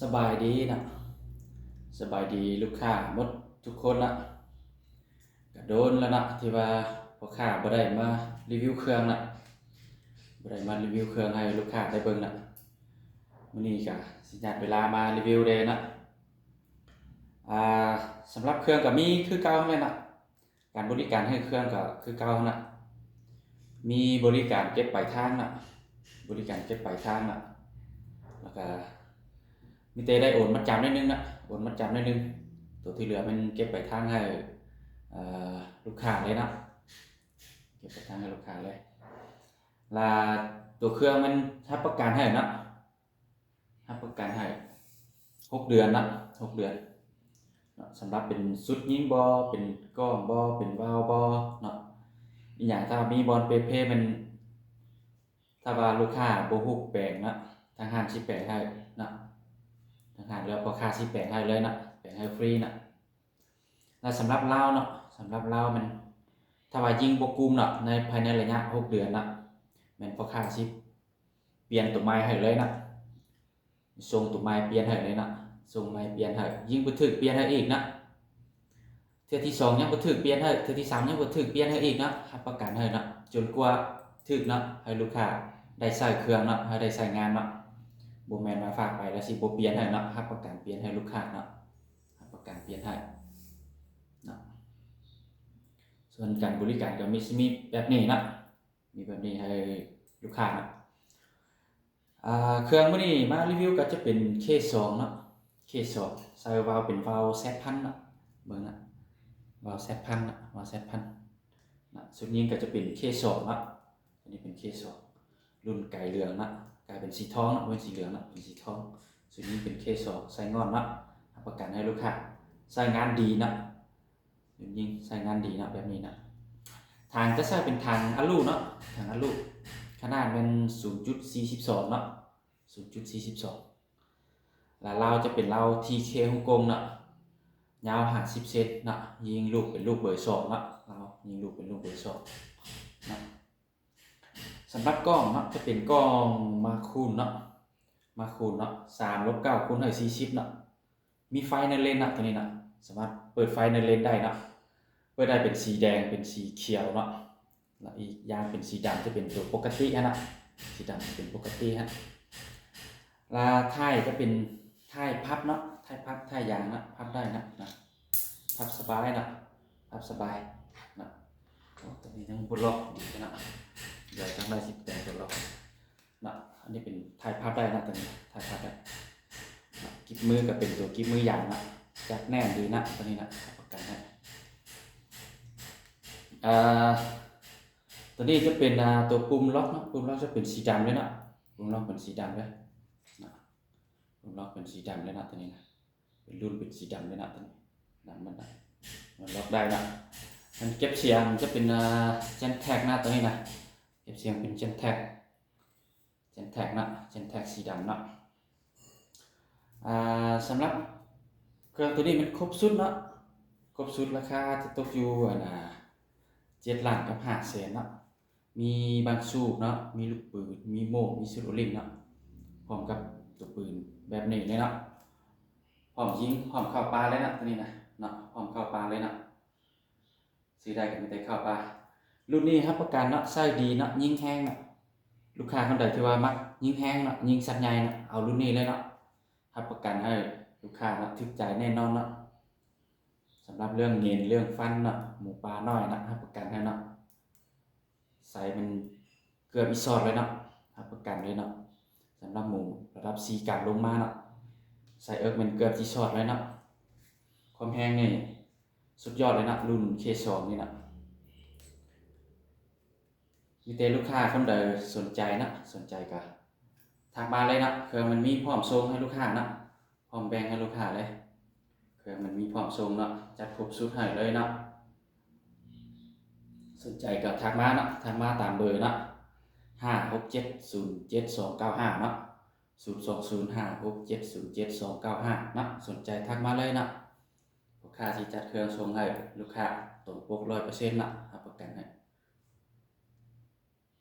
ສະບາຍດີນະ ສະບາຍດີລູກຄ້າໝົດທຸກຄົນນະ. ກະໂດນແລ້ວນະ ທີ່ວ່າພໍ່ຄ້າບໍ່ໄດ້ມາຣີວິວເຄື່ອງນະ ບໍ່ໄດ້ມາຣີວິວເຄື່ອງໃຫ້ລູກຄ້າໄດ້ເບິ່ງນະ. ມື້ນີ້ກະຊິຍາດເວລາມາຣີວິວແດ່ນະ. ອ່າ ສຳລັບເຄື່ອງກະມີຄືເກົ່າຫັ້ນແຫຼະນະ. ການບໍລິການໃຫ້ເຄື່ອງກໍຄືເກົ່າຫັ້ນນະ ມີບໍລິການເກັບປາຍທາງນະ ບໍລິການເກັບປາຍທາງນະ ແລ້ວກໍມີແຕ່ໄດ້ໂອນມັດຈຳໜ້ອຍໜຶ່ງນະ ໂອນມັດຈຳໜ້ອຍໜຶ່ງ. ໂຕທີ່ເຫຼືອແມ່ນເກັບປາຍທາງໃຫ້ ເອີ ລູກຄ້າເລີຍນະ ເກັບປາຍທາງໃຫ້ລູກຄ້າເລີຍ. ລະໂຕເຄື່ອງແມ່ນຮັບປະກັນໃຫ້ນະ ຮັບປະກັນໃຫ້ຫົກເດືອນນະ ຫົກເດືອນເນາະ. ສຳລັບເປັນຊຸດຍິງບໍ ເປັນກ້ອງບໍ ເປັນວາວບໍເນາະ ອີ່ຫຍັງຖ້າມີບ່ອນເປເພແມ່ນ ຖ້າວ່າລູກຄ້າບໍ່ຮູ້ແປງເນາະ ທາງຮ້ານຊິແປງໃຫ້ເນາະ ທາງຮ້ານ ຫຼືພໍ່ຄ້າຊິແປງໃຫ້ເລີຍເນາະ ແປງໃຫ້ຟຣີເນາະ. ແລະສຳລັບລາວເນາະ ສຳລັບລາວແມ່ນ ຖ້າວ່າຍິງບໍ່ກຸມເນາະ ໃນ ພາຍໃນໄລຍະຫົກເດືອນເນາະ ແມ່ນພໍ່ຄ້າຊິປ່ຽນໂຕໃໝ່ໃຫ້ເລີຍເນາະ ສົ່ງໂຕໃໝ່ປ່ຽນໃຫ້ເລີຍເນາະ ສົ່ງໃໝ່ປ່ຽນໃຫ້ ຍິງບໍ່ຖືກປ່ຽນໃຫ້ອີກເນາະ ເທື່ອທີສອງຍັງບໍ່ຖືກປ່ຽນໃຫ້ ເທື່ອທີສາມຍັງບໍ່ຖືກປ່ຽນໃຫ້ອີກເນາະ ຮັບປະກັນໃຫ້ເນາະ ຈົນກວ່າຖືກເນາະ ໃຫ້ລູກຄ້າໄດ້ໃຊ້ເຄື່ອງເນາະ ໃຫ້ໄດ້ໃຊ້ງານເນາະ. ບໍ່ແມ່ນວ່າຝາກໄປແລ້ວຊິບໍ່ປ່ຽນໃຫ້ເນາະ ຮັບປະກັນປ່ຽນໃຫ້ລູກຄ້າເນາະ ຮັບປະກັນປ່ຽນໃຫ້ເນາະ. ສ່ວນການບໍລິການກໍມີ ຊິມີແບບນີ້ເນາະ ມີແບບນີ້ໃຫ້ລູກຄ້າເນາະ. ອ່າ ເຄື່ອງມື້ນີ້ມາຣີວິວກໍຈະເປັນ ເຄສອງເນາະ ເຄສອງ ໃສ່ວາວເປັນວາວ ແຊັດພັນເນາະ ເບິ່ງນະ ວາວ ແຊັດພັນເນາະ ວາວ ແຊັດພັນເນາະ. ຊຸດຍິງກໍຈະເປັນ ເຄສອງເນາະ ອັນນີ້ເປັນ ເຄສອງ ລຸ້ນໄກເຫຼືອງເນາະ ກາຍເປັນສີທອງເນາະ ເປັນສີເຫຼືອງເນາະ ເປັນສີທອງ. ຊຸດຍິງເປັນ ເຄສອງ ໃສ່ງ່ອນເນາະ ຮັບປະກັນໃຫ້ລູກຄ້າໃຊ້ງານດີເນາະ ເປັນຍິງໃຊ້ງານດີເນາະ ແບບນີ້ເນາະ. ຖັງຈະໃຊ້ເປັນຖັງອາລູເນາະ ຖັງອາລູ ຂະໜາດແມ່ນ ສູນຈຸດສີ່ສິບສອງເນາະ ສູນຈຸດສີ່ສິບສອງ ແລະລາວຈະເປັນລາວ ທີເຄ ຮົງກົງເນາະ ຍາວຫ້າສິບເຊັນເນາະ ຍິງລູກເປັນລູກເບີສອງເນາະ ລາວຍິງລູກເປັນລູກເບີສອງເນາະ. ສຳລັບກ້ອງເນາະ ຈະເປັນກ້ອງມາຄູນເນາະ ມາຄູນເນາະ ສາມລົບເກົ້າຄູນໃຫ້ສີ່ສິບເນາະ. ມີໄຟໃນເລນເນາະ ໂຕນີ້ເນາະ ສາມາດເປີດໄຟໃນເລນໄດ້ເນາະ ເປີດໄດ້ເປັນສີແດງ ເປັນສີຂຽວເນາະ ແລະອີກຢ່າງເປັນສີດຳ ຈະເປັນໂຕປົກກະຕິຫັ້ນນະ ສີດຳຈະເປັນປົກກະຕິຫັ້ນ. ລະທ້າຍຈະເປັນທ້າຍພັບເນາະ ທ້າຍພັບ ທ້າຍຢາງເນາະ ພັບໄດ້ເນາະ ນະ ພັບສະບາຍເນາະ ພັບສະບາຍເນາະ. ໂອ້ ໂຕນີ້ຍັງບໍ່ລັອກດີເນາະ ດຽວຈັ່ງໃດຊິແປງຕົວລັອກ ເນາະ ອັນນີ້ເປັນ ຖ່າຍພາບໄດ້ເນາະ ຕົວນີ້ ຖ່າຍພາບໄດ້ເນາະ. ກິບມືກໍເປັນຕົວກິບມືຢາງເນາະ ຈັບແໜ້ນດີເນາະ ຕົວນີ້ເນາະ ຮັບປະກັນໃຫ້. ອ່າ ຕົວນີ້ຈະເປັນ ອ່າ ຕົວປຸ່ມລັອກເນາະ ປຸ່ມລັອກຈະເປັນສີດຳເລີຍເນາະ ປຸ່ມລັອກເປັນສີດຳເລີຍເນາະ ປຸ່ມລັອກເປັນສີດຳເລີຍເນາະ ຕົວນີ້ນະ ເປັນລຸ້ນເປັນສີດຳເລີຍເນາະ ຕົວນີ້ ດຳໝົດເນາະ ມັນລັອກໄດ້ເນາະ. ອັນເກັບສຽງຈະເປັນ ອ່າ ເຈນແທັກເນາະ ຕົວນີ້ນະ ເກັບສຽງເປັນເຈນແທັກ ເຈນແທັກເນາະ ເຈນແທັກສີດຳເນາະ. ອ່າ ສຳລັບເຄື່ອງຕົວນີ້ແມ່ນຄົບຊຸດເນາະ ຄົບຊຸດລາຄາຈະຕົກຢູ່ ອັນ ອ່າ ເຈັດລ້ານກັບຫ້າແສນເນາະ. ມີບັງສູບເນາະ ມີລູກປືນ ມີໂມ່ ມີຊຸດໂອລິງເນາະ ພ້ອມກັບຕົວປືນແບບນີ້ເລີຍເນາະ ພ້ອມຍິງ ພ້ອມເຂົ້າປ່າເລີຍເນາະ ຕົວນີ້ນະເນາະ ພ້ອມເຂົ້າປ່າເລີຍເນາະ. ຊື້ໄດ້ກໍມີແຕ່ເຂົ້າປ່າ. ລຸ້ນນີ້ຮັບປະກັນເນາະ ໃຊ້ດີເນາະ ຍິງແຮງເນາະ. ລູກຄ້າຄົນໃດທີ່ວ່າມັກຍິງແຮງເນາະ ຍິງສັດໃຫຍ່ເນາະ ເອົາລຸ້ນນີ້ເລີຍເນາະ ຮັບປະກັນໃຫ້ລູກຄ້າເນາະ ຖືກໃຈແນ່ນອນເນາະ. ສຳລັບເລື່ອງເຫງັນ ເລື່ອງຟັນເນາະ ໝູປ່ານ້ອຍເນາະ ຮັບປະກັນໃຫ້ເນາະ. ໃສ່ແມ່ນເກືອບອີຊອດເລີຍເນາະ ຮັບປະກັນເລີຍເນາະ. ສຳລັບໝູລະດັບສີ່ກາງລົງມາເນາະ ໃສ່ເອິກແມ່ນເກືອບອີຊອດເລີຍເນາະ. ຄວາມແຮງນີ້ສຸດຍອດເລີຍເນາະ ລຸ້ນເຄສອງນີ້ເນາະ. ມີແຕ່ລູກຄ້າຄົນໃດສົນໃຈເນາະ ສົນໃຈກໍທັກມາເລີຍເນາະ. ເຄື່ອງມັນມີພ້ອມສົ່ງໃຫ້ລູກຄ້າເນາະ ພ້ອມແບ່ງໃຫ້ລູກຄ້າເລີຍ. ເຄື່ອງມັນມີພ້ອມສົ່ງເນາະ ຈັດຄົບຊຸດໃຫ້ເລີຍເນາະ. ສົນໃຈກໍທັກມາເນາະ ທັກມາຕາມເບີເນາະ ຫ້າຫົກເຈັດສູນເຈັດສອງເກົ້າຫ້າເນາະ ສູນສອງສູນຫ້າຫົກເຈັດສູນເຈັດສອງເກົ້າຫ້າເນາະ. ສົນໃຈທັກມາເລີຍເນາະ ພໍ່ຄ້າຊິຈັດເຄື່ອງສົ່ງໃຫ້ລູກຄ້າຕົງປົກຮ້ອຍເປີເຊັນເນາະ ຮັບປະກັນໃຫ້.